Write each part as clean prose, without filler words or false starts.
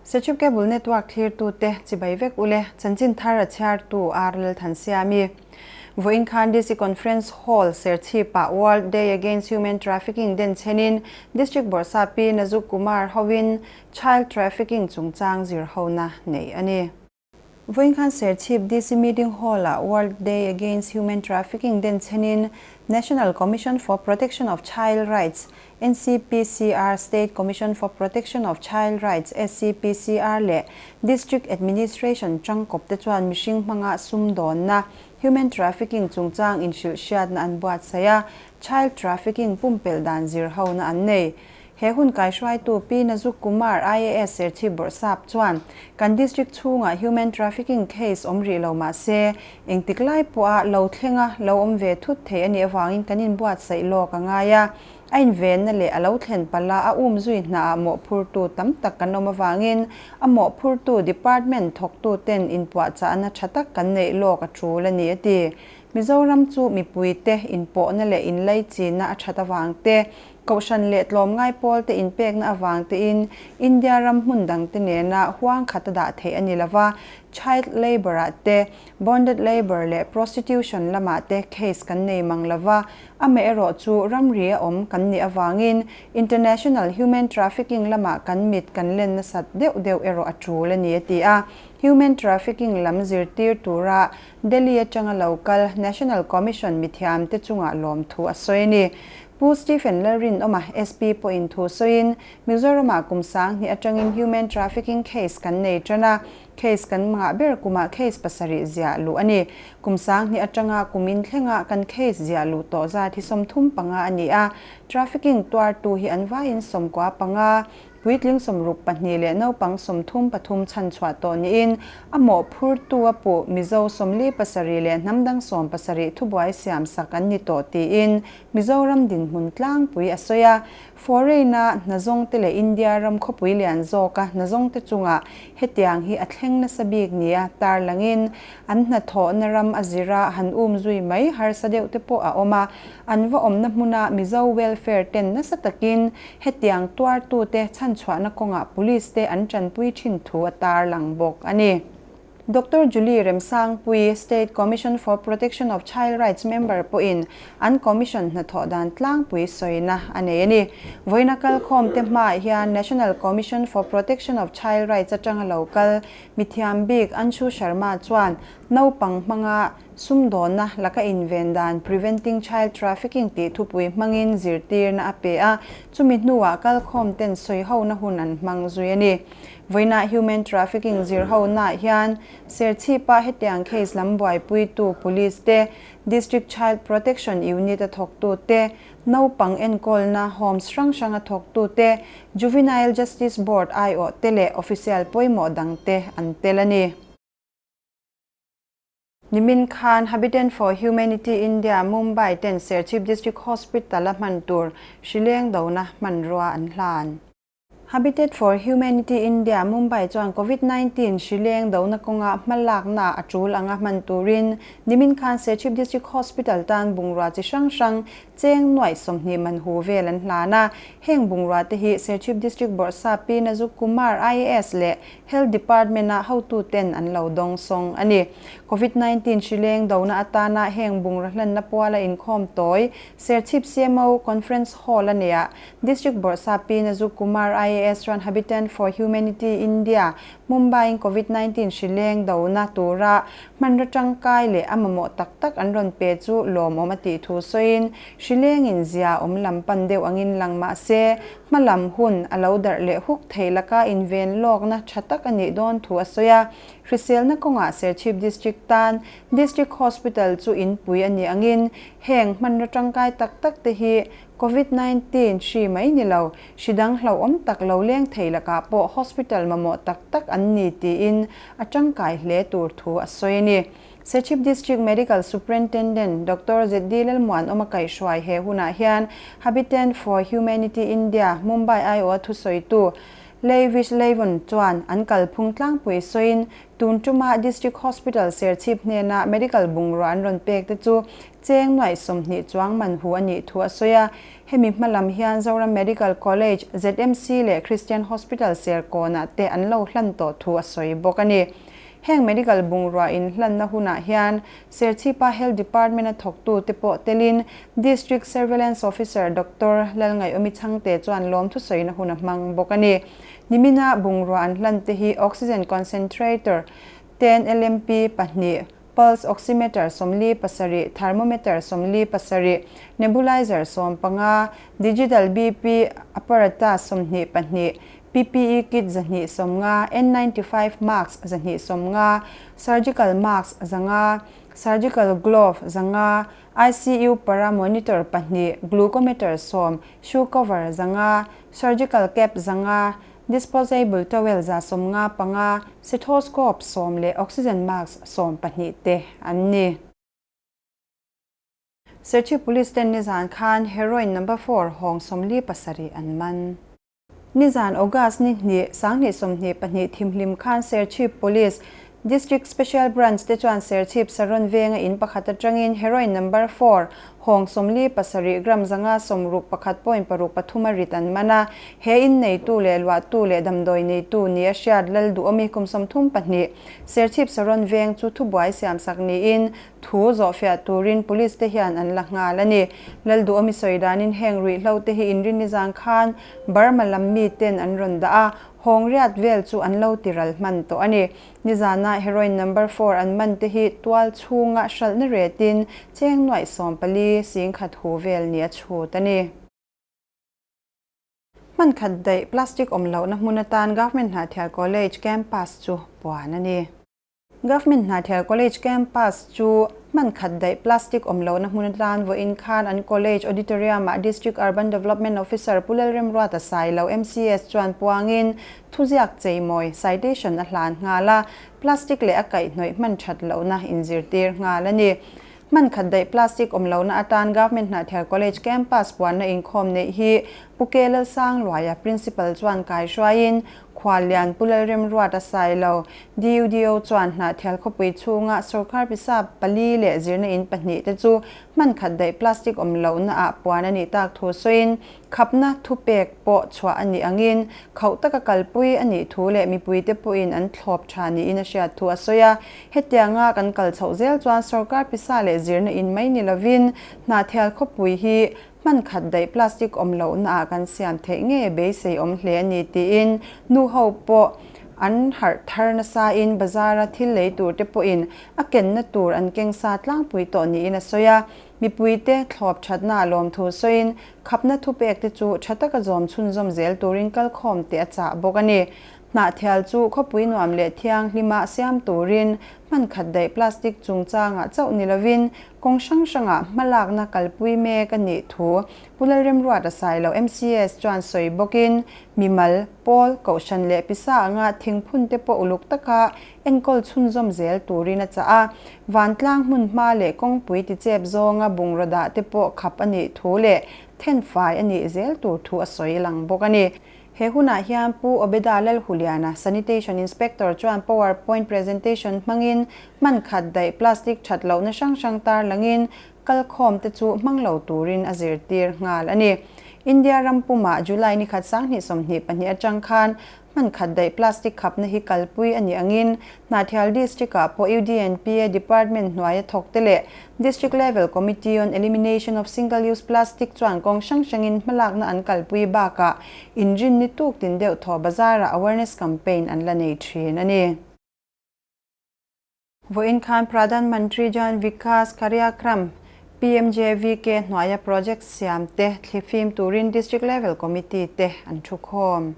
Sechip Cable Network thlirtute chibai vek ule, chanchin thar a chhiartu R Lalthansiami. Vawiin khan DC Conference Hall, Serchhip-ah World Day Against Human Trafficking den chhenin District Bawrhsap Pi Nazuk Kumar hovin Child Trafficking chungchang zirhona neih a ni. Vawiin khan Serchhip DC Meeting Hall-ah World Day Against Human Trafficking den chhenin National Commission for Protection of Child Rights, NCPCR, State Commission for Protection of Child Rights, SCPCR, leh District Administration tangkawp te chuan mihring hmanga sumdawnna, Human Trafficking, chungchang inhrilh hriatna an buatsaih a, Child Trafficking pumpelh dan zirhona an nei. He hun kaihruaitu Pi Nazuk Kumar, IAS Serchhip Bawrhsap chuan, Kan district chhungah human trafficking case awm rih lo mah se, engtik lai pawha lo thlenga lo awm ve thut thei a nih avangin kan inbuatsaih lawk a ngai a. A invenna leh a lo thlen palh a, a um zui hnaah mawhphurtu tam tak kan awm avangin a mawhphurtu department thawktuten inpuahchahna tha tak kan neih lawk a tul a ni, a ti. Mizoram chu mipuite inpawhna leh inlaichinna a that avang te, Kohhran leh tlawmngai pawlte inpekna avang tein India ram hmun dangte nena huang khat a dah theih a ni lova, child labour-ah te, bonded labour leh prostitution lamah te case kan nei mang lova, amaherawh chu ramri a awm kan nih avangin international human trafficking lamah kan mit kan len nasat deuh deuh erawh a tul a ni a ti a. Human trafficking lam zirtir tura Delhi atanga lo kal National Commission mithiamte chungah lawmthu a sawi a ni. Pu Stephen Lalrinawma, SP pawhin thu sawiin, Mizoramah kum 2000 atangin human trafficking case kan nei tan a, case kan ngah ber kumah case pasarih ziah luh a ni. Kum 2000 atanga kum inthlengah kan case ziah luh tawh zat hi 35 a ni a, trafficking tuartu hi an vaiin 95. Puitling 62 leh naupang 33 chhanchhuah tawh niin a mawhphurtu a puh Mizo 47 leh hnamdang 70 thubuai siamsak an ni tawh tiin Mizoram dinhmun tlangpui a sawi a. Foreign-a hnazawngte leh India ram khawpui lian zawka hnazawngte chungah hetiang hi a thleng nasa bik nia tarlangin an hnathawhna ram a zira han um zui mai harsa deuhte pawh a awm a, an va awmna hmuna Mizo welfare ten nasa takin Hetiang tuartute chhanchhuahna kawngah Police te an tanpui thin thu a tarlang bawk a ni. Doctor Julie Remsangpui, State Commission for Protection of Child Rights member pawhin an Commission hnathawh dan tlangpui sawina a nei a ni. Vawiina kalkhawmte hmaah hian National Commission for Protection of Child Rights atanga lo kal mithiam bik Anshu Sharma chuan naupang hmanga Sumdawnna laka inven dan Preventing Child Trafficking tih thupui hmangin zirtirna a pe a, chumi hnuah kalkhawm ten sawihona hun an hmang zui a ni. Vawiinah Human Trafficking zirhonaah hian Serchhipa hetiang case lam buaipuitu Police te, District Child Protection Unit a thawktu te, naupang enkawlna homes hrang hrang a thawktu te, Juvenile Justice Board aiawh te leh official pawimawh dangte an tel a ni. Nimin khan Habitant for Humanity India, Mumbai ten Serchhip District Hospital-a hman tur hrileng dona hmanrua an hlan. Habitat for Humanity India, Mumbai chuan Covid 19 hrileng dona kawnga hmalakna a tul anga hman turin nimin khan Serchhip District Hospital tan bungrua chi hrang hrang cheng nuaih 20 man hu vel an hlan a. Heng bungrua te hi Serchhip District Bawrhsap Pi Nazuk Kumar, IAS leh Health Department-a hotuten an lo dawng sawng a ni. Covid 19 hrileng dona atana heng bungraw hlanna puala inkhawm tawi Serchhip CMO Conference Hall a nia. District Bawrhsap Pi Nazuk Kumar IAS chuan Habitant for Humanity India, Mumbai-in Covid 19 hrileng dona tura hmanraw tangkai leh a mamawh tak tak an rawn pe chu lawmawm a tih thu sawiin hrilengin zia awm lam pan deuh angin lang mah se Hmalam hun a lo darh leh huk thei laka inven lawkna tha tak a nih dawn thu a sawi a. Hriselna kawngah Serchhip District tan District Hospital chu inpui a nih angin heng hmanraw tangkai tak tak te hi Covid 19 hri mai ni lo, hri dang hlauhawm tak lo leng thei lakah pawh hospital mamawh tak tak an ni tiin a tangkai hle tur thu a sawi a ni. Serchhip District Medical Superintendent Doctor ZD Lalmuanawma kaihhruai he hunah hian Habitant for Humanity India, Mumbai aiawha thusawitu Leivish Leivon chuan an kalphung tlangpui sawiin tun tuma District Hospital Serchhip hnena medical bungrua an rawn pek te chu cheng nuaih 20 chuang man hu a nih thu a sawi a. Hemi hmalam hian Zoram Medical College, ZMC leh Christian Hospital Serkawnah te an lo hlan tawh thu a sawi bawk a ni. Heng medical bungrua inhlanna hunah hian Serchhipa Health Department-a thawktute pawh telin District Surveillance Officer Doctor Lalngaihawmi Chhangte chuan lawmthu sawina hun a hmang bawk a ni. Nimina bungrua an hlante hi Oxygen Concentrator, 10 LMP pahnih, Pulse Oximeter 47, Thermometer 47, Nebulizer 15, Digital BP Apparatus 22, PPE kit 250, N95 mask 250, Surgical mask 500, Surgical glove 500, ICU para monitor pahnih, Glucometer 10, Shoe cover 500, Surgical cap 500, Disposable towel 155, Stethoscope 10 leh Oxygen mask 12 te an ni. Serchhip Police ten nizan khan Heroin number 4 hawng 47 an man. Nizan August ni hnih, 2022 thimhlim khan Serchhip Police, District Special Branch te chuan Serchhip Saron venga in pakhat atangin Heroin number 4 hawng 47 gram 561 point paruk pathum a rit an man a. He in neitu leh luahtu leh damdawi neitu ni a hriat lal duhawmi kum 32 Serchhip Saron veng chu thubuai siamsak niin thu zawhfiah turin police te hian an la nghal a ni. Lal duhawmi sawi danin heng ruihhlo te hi inrin nizan khan Burma lam mi ten an rawn dah a, hawng riat vel chu an lo tiral hman tawh a ni. Nizana heroin number 4 an man te hi tual chhunga hralhna retin cheng nuaih 14 singkhat hu vel ni a chhut a ni. Hman khat daih plastic awm lohna hmun atan Government Hnahthial College campus chu puan a ni. Government Hnahthial College campus chu hman khat daih plastic awm lohna hmun atan vawiin khan an college auditorium-ah District Urban Development Officer Pu Lalremruata Sailo MCS chuan puangin thuziak cheimawi citation a hlan nghal a, plastic leh a kaihhnawih hman that lohna inzirtir nghal a ni. Hman khat daih plastic awm lohna atan Government Hnahthial College campus puanna inkhawm neih hi Pu K Lalsangluaia Principal chuan kaihruaiin Khuallian Pu Lalremruata Sailo, DUDO chuan Hnahthial khawpui chhunga sorkar pisa pali leh zirna in pahnih te chu hman khat daih plastic awm lohna ah puan a nih tak thu sawiin khapna thupek pawh chhuah a nih angin khauh taka kalpui a nih thu leh mipuite pawhin an thlawp tha niin a hriat thu a sawi a. Hetianga kan kal chhoh zel chuan sorkar pisa leh zirna in mai ni lovin Hnahthial khawpui hi hman khat daih plastic awm lohna ah kan siam theih nge beisei awm hle a ni tiin nu ho pawh an harh thar nasain bazar-a thil lei tur te pawhin a kenna tur an keng sa tlangpui tawh niin a sawi a. Mipuite thlawp thatna a lawm thu sawiin khapna thupek te chu tha taka zawm chhunzawm zel turin kalkhawm te a chah bawk a ni. Hnahthial chu khawpui nuam leh thianghlima siam turin hman khat daih plastic chungchangah chauh ni lovin kawng hrang hrangah hmalakna kalpui mek a nih thu Pu Lalremruata Sailo MCS chuan sawi bawkin mimal, pawl, kohhran leh pisa anga thingphun te pawh uluk taka enkawl chhunzawm zel turin a chah a. Vantlang hmun hma leh kawngpui tichep zawnga bungraw dah te pawh khap a nih thu leh thenfai a nih zel tur thu a sawi lang bawk a ni. He hunah hian Pu Obeda Lalhuliana, Sanitation Inspector chuan power point presentation hmangin hman khat daih plastic that lohna hrang hrang tar langin kalkhawm te chu hmang lo turin a zirtir nghal a ni. India ram pumah July ni khat 2022 atang khan hman khat daih plastic khapna hi kalpui a nih angin Hnahthial District-ah pawh UDNPA Department hnuaia thawk te leh District Level Committee on Elimination of Single Use Plastic chuan kawng hrang hrangin hmalakna an kalpui bakah inrin ni tuk tin deuh thaw bazar-ah awareness campaign an la nei thin a ni. Vawiin khan Pradhan Mantri Jan Vikas Karyakram, PMJVK, hnuaia project siam te thlifim turin District Level Committee te an thukhawm.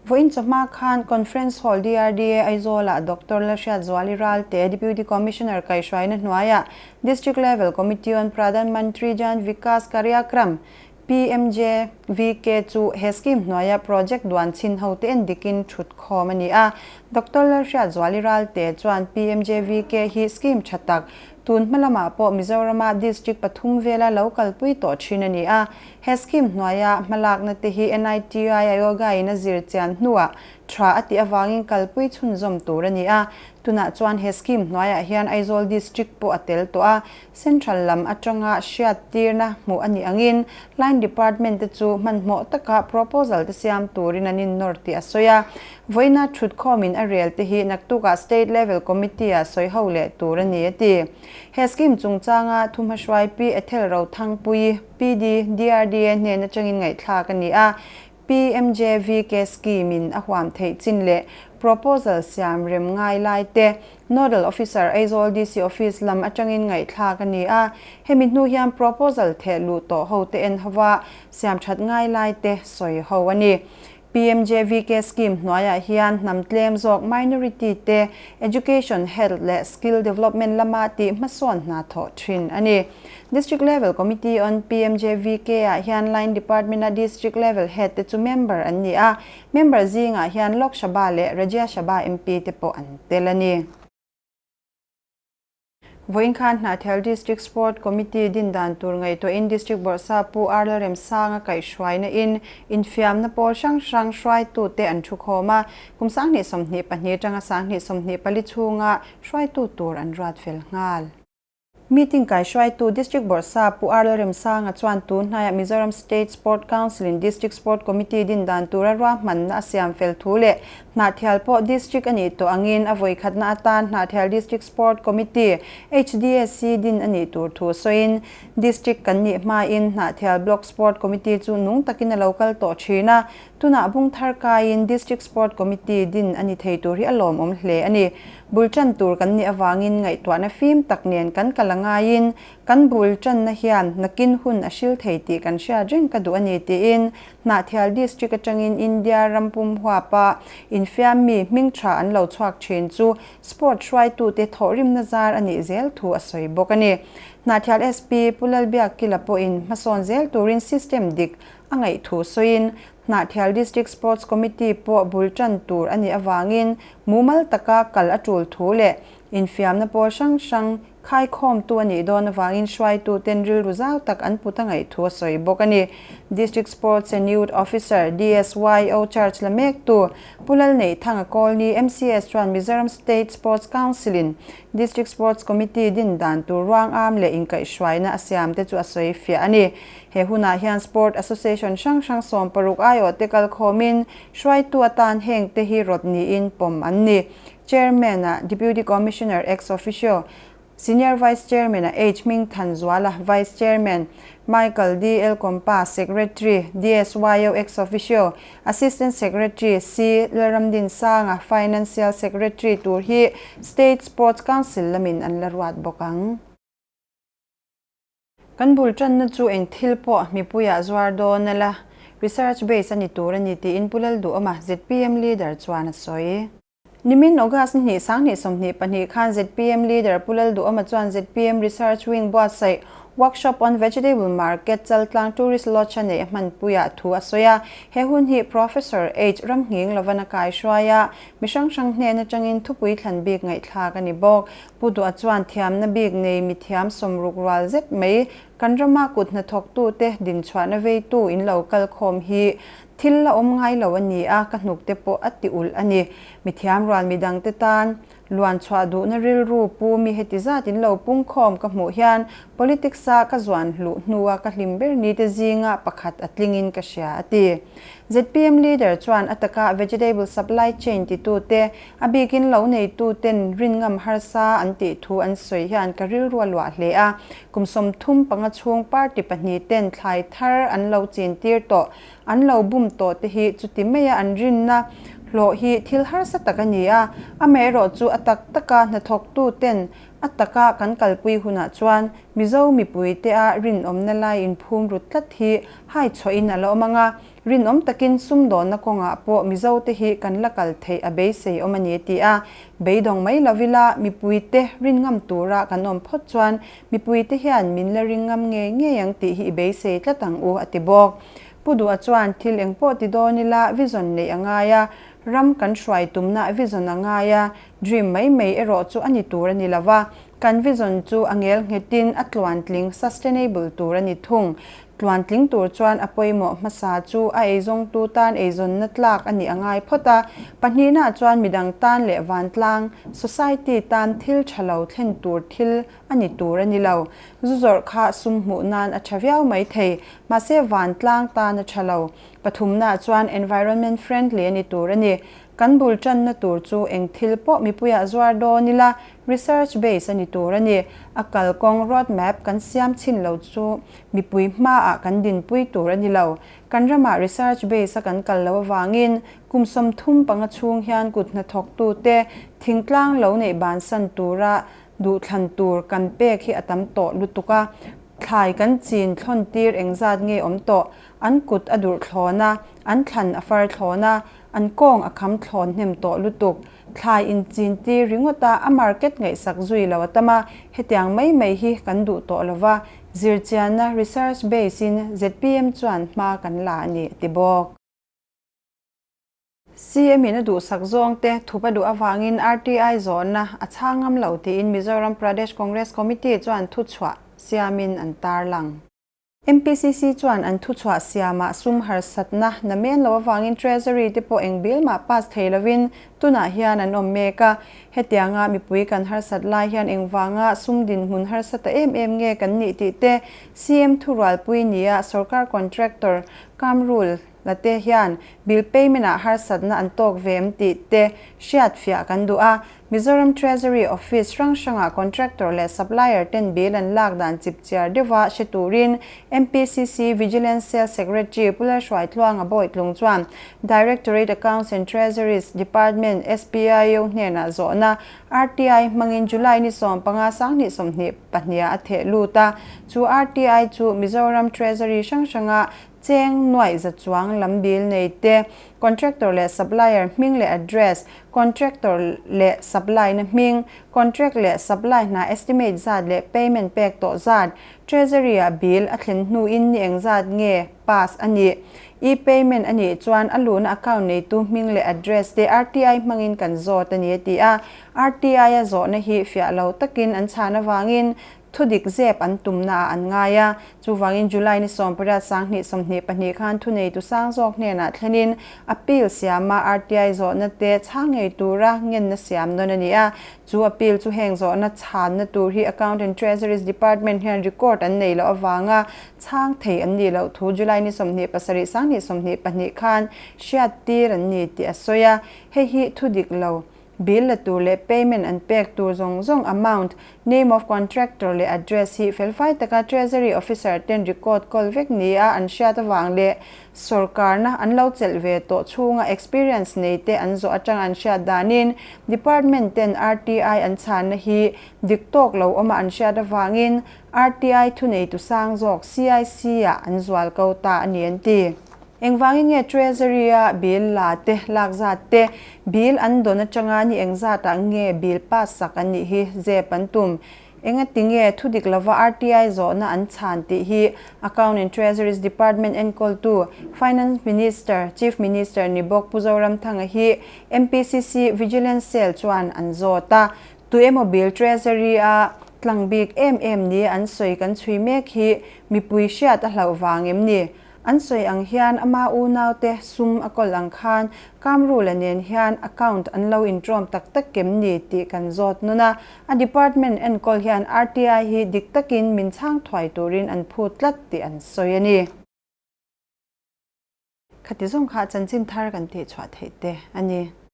Vawiin chawhma khan Conference Hall DRDA Aizawl-ah Doctor Lalhriatzuali Ralte, Deputy Commissioner kaihhruaina hnuaiah District Level Committee on Pradhan Mantri Jan Vikas Karyakram, PMJVK, chu he scheme hnuaia project duan chhin ho te en dikin thut khawm a ni a. Doctor Lalhriatzuali Ralte chuan PMJVK hi scheme tha tak. Tun hma lamah pawh Mizorama district pathum vela lo kalpui tawh thin a ni a. He scheme hnuaia hmalakna te hi NITI Ayoga-in a zir chian hnuah tha a tih avangin kalpui chhunzawm tur a ni a. Tunah chuan he scheme hnuaiah hian Aizawl district pawh a tel tawh a. Central lam atanga hriattirna hmuh a nih angin Line Department te chu hmanhmawh taka proposal te siam turin an innawr tih a sawi a. Vawiina thutkhawmin a rel te hi naktukah State Level Committee-ah sawi ho leh tur a ni a ti. He scheme chungchanga thuhmahruai Pi Ethel Rothangpuii, PD, DRDA hnen atangin ngaihthlak a ni a. PMJVK scheme-in a huam theih chin leh proposal siam rem ngai lai te Nodal Officer Aizawl DC Office lam atangin ngaihthlak a ni a. Hemi hnu hian proposal theh luh tawh ho te en hova siam that ngai lai te sawi ho a ni. PMJVK scheme hnuaiah hian hnam tlem zawk minority te education, health leh skill development lama tih hmasawn hna thawh thin a ni. District Level Committee on PMJVK ah hian Line Department a District Level Head te chu member an ni a, member zingah hian Lok Sabha leh Rajya Sabha MP te pawh an tel a ni. Vawiin khan Hnahthial District Sport Committee din dan tur ngaihtuahin District Bawrhsa Pu R Lalremsanga kaihhruaina in infiamna pawl hrang hrang hruaitute an thukhawm a, kum 2022 atanga 2024 chhunga hruaitu tur an ruat fel nghal. Meeting kaihruaitu District Bawrhsa Pu R Lalremsanga chuan tun hnaiah Mizoram State Sport Council in District Sport Committee din dan tura ruahmanna a siam fel thu leh Hnahthial pawh District a nih tawh angin a vawikhatna atan Hnahthial District Sport Committee, HDSC, din a nih tur thu sawiin District kan nih hmain Hnahthial Block Sport Committee chu nung takin a lo kal tawh thin a, tunah bung thar kaiin District Sport Committee din a ni thei tur hi a lawmawm hle a ni. Bul tan tur kan nih avangin ngaihtuahna fim tak nen kan kal a ngaiin kan bul tanna hian nakin hun a hril thei tih kan hriat reng ka duh a ni tiin Hnahthial District atangin India ram pum huapa infiam mi hming tha an lo chhuak thin chu sport hruaitute thawhrimna zar a nih zel thu a sawi bawk a ni. Hnahthial SP Pu Lalbiakkila pawhin hmasawn zel turin system dik a ngaih thu sawiin Hnahthial District Sports Committee pawh bul tan tur a nih avangin mumal taka kal a tul thu leh infiamna pawl hrang hrang khaikhawmtu a nih dawn avangin hruaituten rilru zau tak an put a ngaih thu a sawi bawk a ni. District Sports and Youth Officer, DSYO, charge la mektu Pu Lalneihthanga Kawlni, MCS chuan Mizoram State Sports Council-in District Sports Committee din dan tur ruangam leh inkaihhruaina a siamte chu a sawi fiah a ni. He hunah hian Sport Association hrang hrang 60 aiawhte kalkhawmin hruaitu atan hengte hi rawt niin pawm an ni. Chairman-a Deputy Commissioner Ex Officio, Senior Vice Chairman-a H Hmingthanzuala, Vice Chairman, Michael DL Kompa, Secretary, DSYO Ex Officio, Assistant Secretary, C Lalramdinsanga, Financial Secretary tur hi State Sports Council lamin an la ruat bawk ang. Kan bul tanna chu eng thil pawh mipuiah zuar dawn a la, research base a ni tur a ni tiin Pu Lalduhawma, zpm leader chuan a sawi. Nimin August ni hnih 2022 khan zpm leader Pu Lalduhawma chuan zpm Research Wing buatsaih Workshop on Vegetable Market Chaltlang Tourist Lodge a neih a hmanpuiah thu a sawi a. He hun hi Professor H Ramnghing Lovana kaihruai a, mi hrang hrang hnen atangin thupui thlan bik ngaihthlak a ni bawk. Pu Duha chuan thiamna bik nei mithiam sawmruk rual zet mai kan rama kut hnathawktute dinchhuahna veitu in lo kal khawm hi thil la awm ngai lo a ni a, ka hnuk te pawh a ti ulh a ni. Mithiam rual midangte tan luan chhuah duhna rilru pu mi heti zat in lo pung khawm ka hmuh hian politics a ka zuan hluh hnua ka hlim ber ni te zinga pakhat a tlingin ka hria a ti. Zpm leader chuan a taka vegetable supply chain titute A bikin lo neituten rin ngam harsa an tih thu an sawi hian ka rilru a luah hle a. Kum 35 chhung party pahnih ten thlai thar an lo chin tir tawh, an lo bum tawh te hi chuti maia an rinna hlawh hi thil harsa tak a ni a. Amaherawh chu a tak taka hnathawktuten a taka kan kalpui hunah chuan Mizo mipuite a rinawmna lai inphum rut tlat hi hai chhuahin a la awm ang a. Rinawm takin sumdawnna kawngah pawh Mizote hi kan la kal theih a beisei awm a ni ti a, beidawng mai lo ila mipuite rin ngam tura kan awm phawt chuan mipuite hian min la ring ngam ngei ngei ang tih hi i beisei tlat ang u a ti bawk. Pu Duha chuan thil eng pawh ti dawn ila vision neih a ngai a, ram kan hruai tumna vision a ngai a, dream mai mai erawh chu a ni tur a ni lo va. Kan vision chu a ngel nghetin a tluantling, sustainable, tur a ni thung. Tluantling tur chuan a pawimawh hmasa chu a eizawngtu tan eizawnna tlak a nih a ngai phawt a, pahnihnaah chuan midang tan leh vantlang, society, tan thil tha lo thlen tur thil a ni tur a ni lo. Zu zawrh kha sum hmuh nan a tha viau mai thei, mahse vantlang tan a tha lo. Pathumnaah chuan environment friendly a ni tur a ni. Kan bul tanna tur chu eng thil pawh mipuiah zuar dawn ila, research base a ni tur a ni. A kalkawng, road map, kan siam chhin lo chu mipui hmaah kan dinpui tur a ni lo. Kan ramah research base a kan kal lo avangin kum 35 chhung hian kut hnathawktute thingtlang lo neih bansan tura duhthlan tur kan pek hi a tam tawh lutuk a. Thlai kan chin thlawn tir engzat nge awm tawh? An kut a durh thlawn a, an thlan a far thlawn a, An kawng a kham thlawn hnem tawh lutuk. Thlai inchin tir ringawt a, a market ngaihsak zui lo a tam a, hetiang mai mai hi kan duh tawh lo va, zirchianna, research base, in zpm chuan hma kan la a ni, a ti bawk. CM in a duhsak zawngte thup a duh avangin RTI zawhna a chhang ngam lo tiin Mizoram Pradesh Congress Committee chuan thuchhuah siamin an tarlang. MPCC chuan an thuchhuah siamah sum harsatna namen lo avangin Treasury te pawh eng bill mah pass thei lovin tunah hian an awm mek a. Hetianga mipui kan harsat lai hian engvanga sum dinhmun harsa ta em em nge kan nih tih te CM thurualpui nia sorkar contractor Kamrul la te hian bill payment ah harsatna an tawk ve em tih te hriatfiah kan duh a. Mizoram Treasury Office hrang hrangah contractor leh supplier ten bill an lak dan chipchiar deuha hre turin MPCC Vigilance Cell Secretary Pu Lalhruaitluanga Bawitlung chuan Directorate Accounts and Treasuries Department SPIO hnenah zawhna RTI hmangin July ni 15 2022 ah a theh lut a. Chu RTI chu Mizoram Treasury hrang hranga Cheng nuaih za chuang lam bill nei te, contractor leh supplier hming leh address, contractor leh supply na hming, contract leh supply hna estimate zat leh payment pek tawh zat, treasury ah bill a thlen hnuin ni engzat nge pass a nih, e-payment a nih chuan a luhna account neitu hming leh address te RTI hmangin kan zawt a ni a ti a. RTI a zawhna hi fiah lo takin an chhan avangin Thudik zep an tumnaah an ngai a, chuvangin July ni 18 2022 khan thuneitu sang zawk hnenah thlenin appeal siama RTI zawhna te chhang ngei tura ngenna siam nawn a ni a. Chu appeal chu heng zawhna chhanna tur hi Account and Treasuries Department hian record an nei loh avanga chhang thei an nih loh thu July ni 27 2022 khan hriattir an ni tih a sawi a, hei hi thudik lo Bill la tur leh payment an pek tur zawng zawng amount, name of contractor leh address hi felfai taka Treasury officer ten record kawl vek nia an hriat avang leh sawrkarna an lo chelh ve tawh chhunga experience nei te an zawh atang an hriat danin department ten RTI an chhanna hi dik tawk lo awma an hriat avangin RTI thuneitu sang zawk CIC ah an zual ko ta a ni an ti. Engvangin nge Treasury-a bill la te, lak zat te, bill an dawn atanga ni engzatah nge bill pass sak an nih hi zep an tum? Engati nge thudik lova RTI zawhna an chhan tih hi Account and Treasuries Department enkawltu Finance Minister, Chief Minister ni bawk Pu Zoramthanga hi MPCC Vigilance Cell chuan an zawt a. Tu emaw bill Treasury-a tlang bik em em ni an sawi kan chhui mek hi mipui hriat a hlauh vang em ni? An sawi ang hian ama unaute sum a kawl ang khan Kamrula nen hian account an lo intrawm tak tak kem ni tih kan zawt nawn a, a department enkawl hian RTI hi dik takin min chhang thuai turin an phut tlat tih an sawi a ni. Khati zawng kha chanchin thar kan tihchhuah theih te a ni.